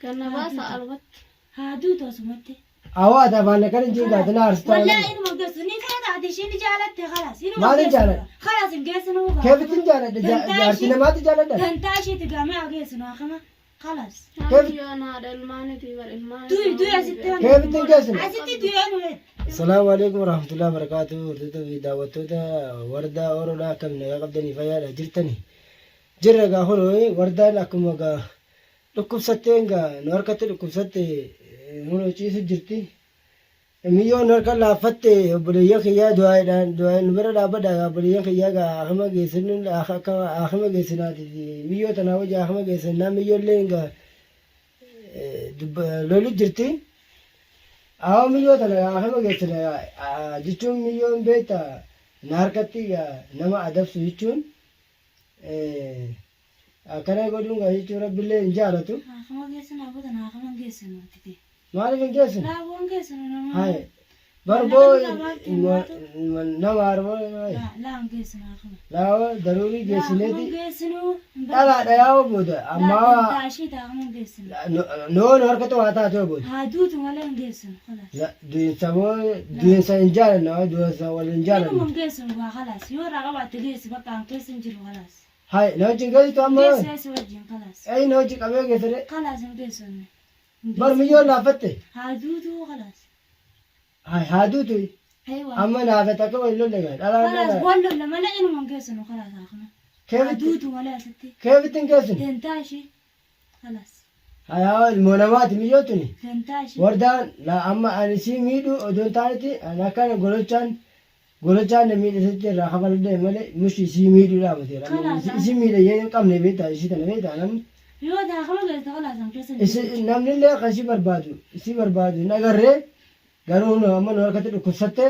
Ganna baasa alumatti. Haa duutu asumatti. Awwa ati afaan akkan hin jiru taate na aarsitaa Wallaahi inuma geessu ni feeta ati isheen ni jaalatte kalaas. Inuma Maalin geessu. jaaladha? Kalaas hin geessinu. Keefittin jaaladha jaartii namaatti jaaladha. Dantaa isheeti gaamee haa geessinu akama kalaas. Keef- Yoo haadha ilmaanitii bar ilmaan. Du'i du'i asitti waan. Keefittin geessinu. Asitti du'ee nu heetti. Salaamu alaikum warahmatullahi wabarakatuh. Hordoftoota fi daawwattoota wardaa Oroodhaa akkam nagaa qabdanii fayyaadha jirtani. Jirra egaa kunoo wardaan akkuma egaa Dhukkubsattee egaa nu harkatti dhukkubsatte kunoo ciisu jirti. Miyyoon nu harka laaffatte obboleeyyan kiyyaa du'aa'idhaan du'aa'in nu bira dhaabbadha egaa obboleeyyan kiyyaa egaa akima geessinu akka akima geessinaati miyyoo tanaa wajji akima geessinnaa miyyoollee egaa lolu jirti. Awwa miyyoo tana akima geessina jechuun miyyoon beekta na harkatti nama adabsu jechuun Akkana godhuun gaa jechuun rabbillee hin jaalatu. Haakama geessinu aboo tana haakama hin geessinu tite. Maaliif hin geessinu? Laaboo hin geessinu nama. Haye. Barboo nama arboo Laa hin geessinu haakama. laawa daruurii Laa haakama geessineeti hin geessinu. dhalaadha yaa'u booda ammaa Laa ishee haakama hin geessinu. noon harkatti waa taatee booda. Haa duutu malee hin geessinu. Kalaas. Du'insa moo du'insa hin jaalanna du'insa wal hin Inuma jaalanna. hin geessinu gaa kalaas. Yoo irraa qabaatte geessi bakka an keessa hin jiru kalaas. Hay na wajjin geessitu amma Geessi eessi wajjin kalaas. Ey na wajjin qabee geessire. Kalaas hin geessu inni. Bar miyyoon laaffatte. Haa duutuu kalaas. Hay haa duutu. Eewa. Amma naafet akka wal lolle gaa. Dhalaan Kalaas dhalaa. wal lolla malee inuma hin geessinu kalaas haa kana. Haa Keefitti duutu malee asitti. keefitti hin geessinu. Dantaa ishee. Kalaas. Hay haa ilmoo namaati miyyoon tuni. Dantaa ishee. Wardaan la amma ani sii miidhu odoo hin taanetti ani akkana gololchaan Golochaan na miidhe sitti irraa kafaladhe malee mushi isii miidhuudhaa miti Kalaas isii miidhe yee hin qabne beektaa isii tana beektaa namni Yoo daakama geesse kalaas an keessa hin isi jiru. namni illee kan isii barbaadu isii barbaadu hin agarree garuu nu amma nu harkatti dhukkubsatte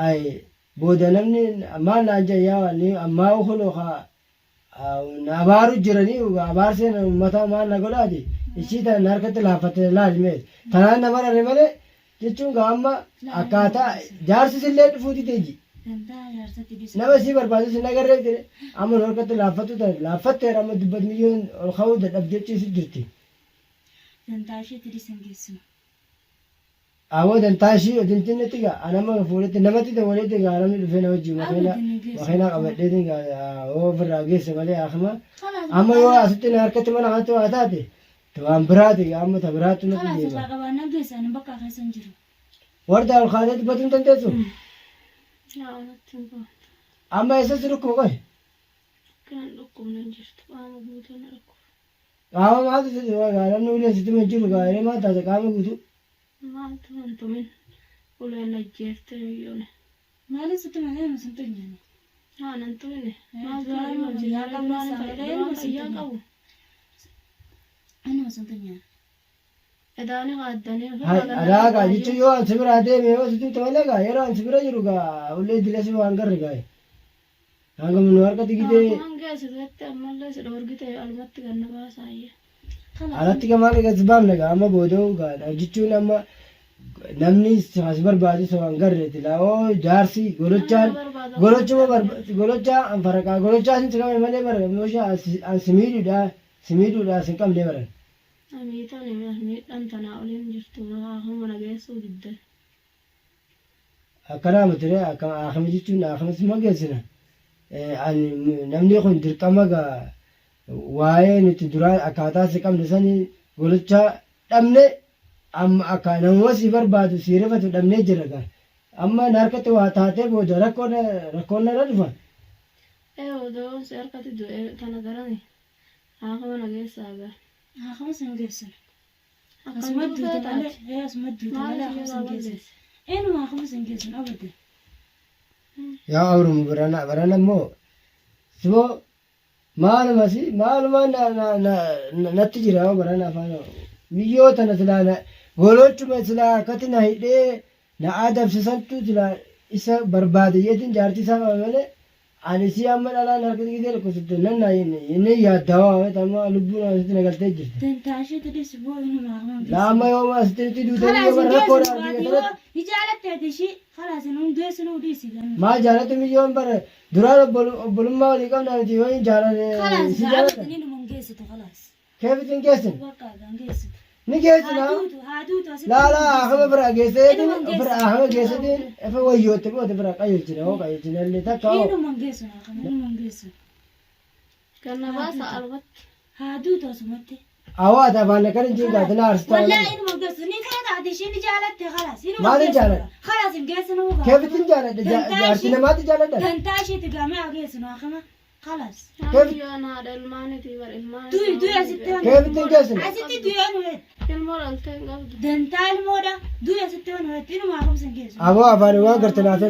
ay booda namni maal naan jedhe yaa ni ammaa kunoo ka Na abaaru jiranii abaarseen uummataa maal na godhaati isii tana na harkatti laaffatte laali mee tanaan na marare malee jechuun gaa amma akkaataa jaarsis illee dhufuu didee ji Dantaa jaarsatti dhisu. nama isii barbaadus hin agarree jedhe amma nu harkatti laaffatu tana laaffatteera amma dubbat miyyoon ol ka'uu dadhabdee ciisu jirti. Dantaa isheetti dhisan geessinu. Aboo dantaa ishii odintinnetti gaa an amma fuudhetti namatti dawwaleetti gaa namni dhufee na wajjin makiinaa Aboo dinni geessu. makiinaa qabadheetiin gaa yoo ofirraa geesse malee akima Kalaas amma yoo asitti na harkatti mana kanatti waa taate ta waan biraati gaa amma ta biraatti natti Kalaas deema. irraa qabaannaan geessa ani bakka keessa hin jiru. Warda ol kaatee dubbatuu hin dandeessu? Yaa natti hin baatu. Amma eessa si dhukkuba qoy? Kan dhukkubna hin jirtu. Qaama guutuu na dhukkuba. Qaama maaltu si dhufa gaa namni uleen sitti hin jiru gaa yeree maal taate qaama guutuu. Maaltu hin tumin uleen ajjeefte miyyoone. Maaliif sitti malee nu sin tunyane? Haa nan tumine. Maaltu Du'aa na dhibaa fayyaa jira qabna duraan sagalee duraan inuma sin fayyaa tunyane. qabu. Inuma sin tunyane. Edaani qaaddanii Hay ofirraa ganna alaa gaa dhibbaayyee. jechuun yoo an si biraa deeme yoo sitti himte malee gaa yeroo an si bira jiru gaa ulee dilasi waan garre gaa. Hanga nu harkatti gidee Akkuma geessitetti ammallee si dhoorgite alumatti ganna baasaayya. alatti gamaa gadi baafne gaa amma booda gaa jechuun amma namni as barbaadu isa waan garreeti laa jaarsi golochaan golochuma golochaa an faraqaa golochaa sin qabne malee bara meeshaa an si miidhuudha si miidhuudha sin qabne baran. Miidhaan miidhaan tanaa oliin jirtu akkuma na geessuu diddan. Akkanaa miti ree akka akimi jechuun akimis ma geessina ani namni kun dirqama gaa waa'ee nuti duraa akkaataa si qabne sani golochaa dhabne amma akka namuma si barbaadu si rifatu dhabnee jira gaa amma na harkatti waa taatee booda rakkoon rakkoon narra dhufa. Ee odoon si harkatti du'e tana darani haakama na geessaa gaa. Haakama sin geessinu. Akkam Asuma duutee duute malee, taate? ee asuma duute Maal malee si akkuma jalaa sin geessan. balleesse? Eenyuma akkuma sin geessan abadan. Yaa Oromo barana barana immoo siboo maaluma si maaluma na na na natti jira yoo barana afaan miyyoo tana silaa na golochuma silaa akkatti na hidhee na adabsisantu silaa isa barbaade jeetiin jaartii isaa qaba malee Ani isii amma dhalaan harkatti gisee dhukkubsatte nan na inni yaaddawa waamete amma lubbuun asitti na galtee jirti. Dantaa isheetti dhisi boo inuma akuma Laa amma yooma asitti nutti duutanii Kalaas yoo hin rakkoodha geessinu biyya ati yoo kanatti. ni jaalatte ati ishii kalaas hin geessinu dhiisi ganna. Maal jaalatu miyyoon bara duraan obbolummaa walii qabna miti yoo hin jaalane Kalaas si gaa jaalata. abadan inuma hin geessitu kalaas. Keefitti hin geessin. Bakka kan geessitu. Ni geessina. Haa duutu, haa duutu asitti. Laa laa akama bira geesseetiin Inuma hin bira geessu. akama geesseetiin efa wayyootte booda bira qayyolchina hoo qayyolchina illee takka hoo. Inuma hin geessu naa kana, inuma hin geessu. Ganna baasa albatti. Haa duutu asumatti. Awaa ati afaan akkan hin jiin gaate na aarsitaa. Wallaahi inuma hin geessu. Ni feeta ati isheen ni jaalatte khalaas. Inuma hin Maalin geessu. jaaladha? Khalaas hin geessinu. Keefitti hin jaaladha jaartii namaatti jaaladha. Dantaa isheeti gaamee haa geessinu haa kana. Khalaas. Hayyoo haadha ilmaaniiti bar ilmaan. Du'i du'i asitti waan. Keefitti hin geessinu. Asitti du'i waan hubetti. Ilmoo dhaltee hin qabdu. Dantaa ilmoodha. Du'i asitti waan hubetti. Inuma haa hin geessu. Aboo afaan waan garte naatee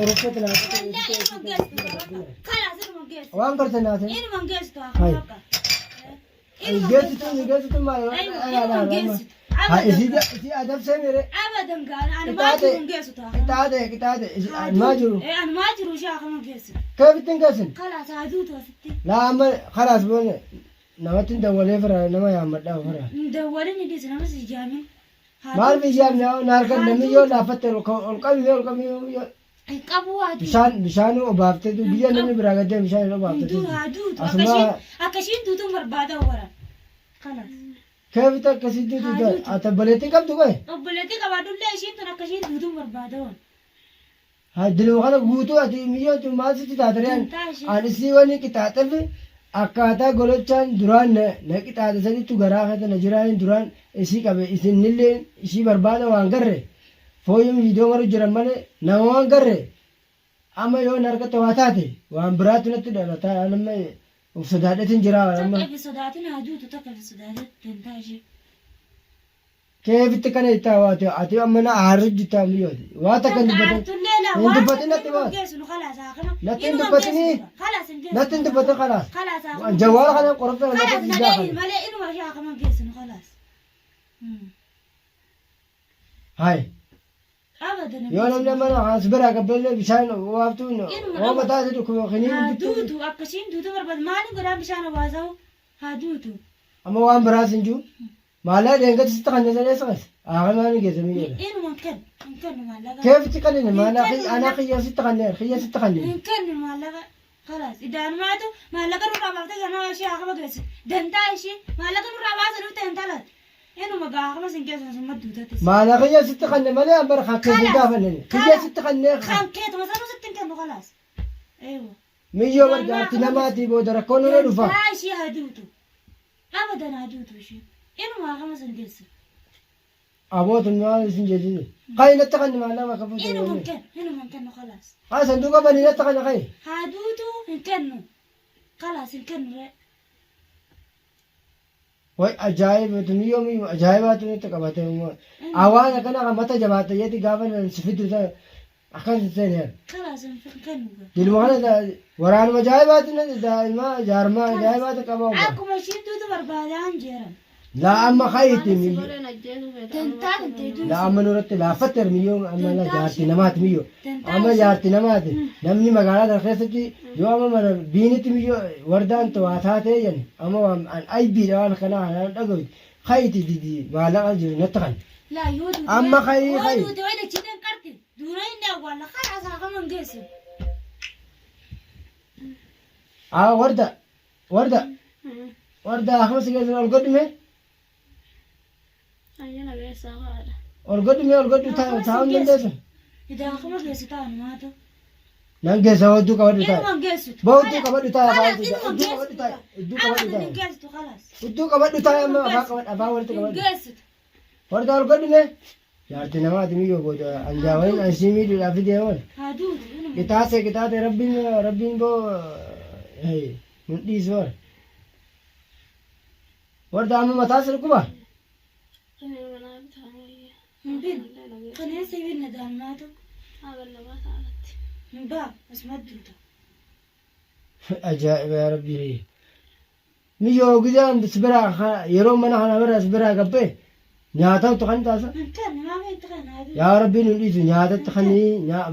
oroffate naatee. Wallaahi inuma hin geessu. Khalaas inuma hin geessu. Waan garte naatee. Inuma hin geessu haa Hai. kana. Inuma hin Geessitu geessu. geessitu maal? Inuma hin geessu. Isii Abadan. isii adabsee mere. Abadan gaana. Ani maa jiru hin geessu haa kana. Qixaate qixaate maa jiru. Ani maa jiru ishee haa kana geessu. Keefitti hin geessin. Khalaas haa duutu asitti. Laa amma khalaas boone namatti hin dawwalee fira nama yaammadhaa fira. Dawwalin hidhis namas ijaamin. Maal biyyaam na harkan namni yoo laafatte ol qabime ol qabime yoo Qabu haa duutu. bishaan bishaan obaaftee biyya namni biraa gaddee bishaan obaaftee. Duutu haa duutu. Asuma- Akkashiin duutuun barbaada wara. Khalaas. Keefitti akkasii duutu ati obboleettii qabdu qoye. Obboleettii qabaadhullee ishiin tun akkashiin duutuun barbaada wara. Diluma kana guutuu ati miyyootu maal sitti taatareen ani sii wani qixaaxefi akkaataa golochaan duraan na qixaaxe sanitti garaa keessa na jiraanin duraan isii qabe isinillee ishii barbaada waan garre fooyyum viidiyoo maru jiran malee nama waan garre amma yoo na argatte waa taate waan biraatu natti dhalata amma of sodaadhetin jira amma Takka fi sodaatin haa duutu takka fi sodaatin dantaa ishee. keefitti kana itti waate ati amma na aarru jirta miyyooti waa takka hin dubbatin Artullee laa hin waan dubbatin natti hin baas geessu khalaas haa kana. Natti hin Inuma dubbatinii. geessu. Khalaas hin geessu. Natti hin dubbatin khalaas. Khalaas haa kana. Jawwaala kana qorofta Khalaas nama na gaafa. dheehin malee inuma ishee haa kana geessu khalaas. Hai. Abadan. Yoo namni amma as biraa qabballee bishaan waaftuun Inuma oo mataa isa dhukkuba kiniin Haa bittu duutu akkasiin duutu barbaadu maaliin godhaan bishaan obaasawu haa duutu. amma waan biraas hin jiru. Maalaa deengatti sitti kan jedhan eessa qas? Aakaa maal geessa miyyadha. Inuma hin kennu hin kennu maallaqa. Keefitti kan inni maalaa anaa xiyya sitti kan xiyya sitti kan Hin kennu maallaqa. Khalaas idaan maatu maallaqa nurraa baaftee ganaa ishee haa kama geessu. Dantaa ishee maallaqa nurraa baasa dhufte hin talat. Inuma gaa kama sin geessu sun madduutatti. Maalaa xiyya sitti kan malee an bara kan keessa gaafanne xiyya sitti kan Kan keetuma sanuu sitti hin kennu khalaas. Eewa. miyyoo barjaatti namaatii booda rakkoon nurra dhufa. Dantaa ishee haa duutu. Abadan haa duutu ishee. Inuma haa kama sin geessu. Abootun maal isin jechuun. Qayi natti kan maalaa bakka Inuma hin fuutuu. kennu inuma hin kennu khalaas. Haa sanduuqa banii natti kan qayi. Haa duutu hin kennu. Khalaas hin kennu ree. Way ajaa'ibatu miyyoo miyyoo ajaa'ibaatu natti qabate. Awwaana kana kan mata jabaate jeeti gaafa si fiddu akkas ta'e. Khalaas hin kennu. Dilma kana waraanuma ajaa'ibaatu natti daa'ima jaarmaa ajaa'ibaatu qaba. Akkuma ishiin duutu barbaadaan jeeran. Laa amma kayitti Si miyyoo. godheen ajjeesuu feeta. Dantaa hin ta'e Laa amma nurratti laaffatte miyyoo amma la jaarti namaati miyyoo. Amma jaarti namaati namni magaalaa kana keessatti yoo amma mana biinitti miyyoo wardaan waa taatee jenna amma waan an aybiidha waan kanaa kanaan dhagahu kayitti didi maallaqa jiru natti kan. Laa yoo duute. Amma kayi Yoo kayi. duute wayi dachiidhaan qarti. Duuna inni awwaala khalaas haa kama hin geessu. Aa warda warda warda akkuma si geessan ol godhume Ayyana geessaa haadha. ol godhume ol godhu taa'uu hin dandeessu. Idaan kama geessu ta'an maatu. Nan geessa hodduu qabadhu Inuma taa'e. hin geessu. Boodduu qabadhu taa'e afaan Khalaas inuma hin hudduu qabadhu geessu. taa'e hudduu qabadhu Abadan hin taa'e. geessu khalaas. Hudduu qabadhu taa'e amma afaan qabadhu afaan walitti Hin qabadhu. geessu. Warda ol godhume jaarti namaati miyyoo booda anjaawaniin ansii miidhuudhaaf deeman. Haa duutu inuma. Qixaate qixaate rabbiin rabbiin boo nun dhiisu warra. Warda amma mataa si dhukkuba? Qinee manaa bitaa wayya. Hin bin. Qineensa binna daan maatu. Haa ganna baasa alatti. Hin baa asuma duuta. Ajaa'iba yaa rabbii. Miyyoo gizaan si biraa yeroo mana kana bira si biraa gabbee nyaatatu kan taasa. Hin kennu maaf hin kennu haa duutu. Yaa rabbiin nun dhiisu nyaatatti kan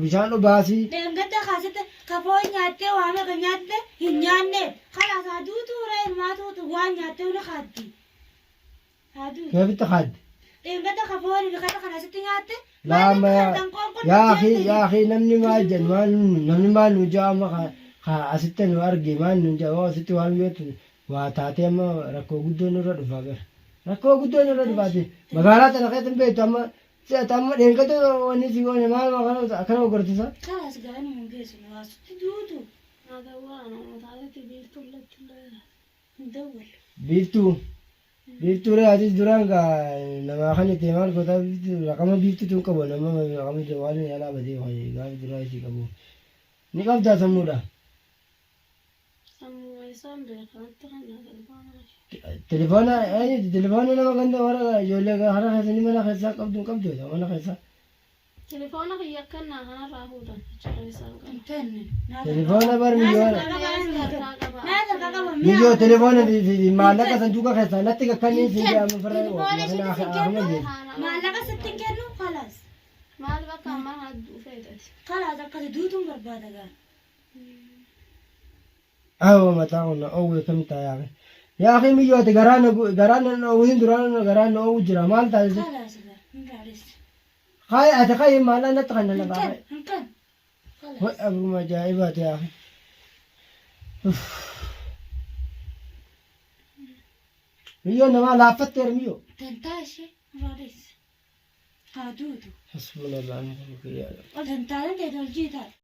bishaan dhubaasii. Dheengadda kaasette kafoo nyaattee waa meeqa nyaatte hin nyaanne. Khalaas haa duutu ree maatu waan nyaattee ni kaaddi. Haa duutu. Keefitti kaadde. Dheengadda kafoo ni kana kana sitti nyaatte. Laa amma yaa akhi yaa akhi namni maal jedhu maal namni maal nu ja'a amma ka asitti nu arge maal nu ja'a asitti waan yoo Waa taatee amma rakkoo guddoo nurra dhufaa gara. Rakkoo guddoo nurra dhufaati. Magaalaa tana keessa hin beektu amma si'ata amma dheengadda wanni si goone maal akkana akkana gortisa. Kalaas gaa inni hin geessinu waasutti duutu. Naa dawwaa nama taatetti biiftuu lachullee. Hin dawwallu. Biiftuu. Biiftuu ree atis duraan gaa namaa kan itti maal gootaa biiftuu raqama biiftuutu hin qabu nama raqama jawwaalni yaalaa badee gaafa duraa isii qabu. Ni qabdaa sammuudha. Sammuu eessaan beeka natti kennaa telefoona ishee. Telefoona eenyuti telefoona nama ganda warra ijoollee hara keessanii mana keessaa qabdu hin qabdu mana keessaa. Telefoona kiyya akkannaa kanarraa fuudhan achi keessaan qaba. Hin kennu. Telefoona bar mijoona. Harkaa qaba. Naa harkaa qaba. Mijoo telefoona fi fi fi maallaqa sanduuqa keessaa natti kakkanniin siin jedhamu farra Telefoona makina isitti sin akuma kennu. jeetu. Maallaqa sitti hin kennu kalaas. Maal bakka ammaa kana dhufeetati. Kalaas akkasi duutuun barbaada gaa. Awa mataa kun na oowwe kam ta'a yaa akhi. Yaa akhi miyyoo ati garaa na garaa na oowwisin duraan garaa na oowwu jira maal taasise. Kalaas gaa hin raadessi. Kaay ati kaay maallaqa natti kan na Hin lafaa kennu kaay. hin kennu. Kalaas. Hoy abruma ajaa'ibaati yaa akhi. Miyyoo namaa laaffatteera miyyoo. Dantaa ishee hin raadessi. Haa duutu. Hasbunallah wa ni'mal wakiil. Dantaaleen ta'e tolchii taate.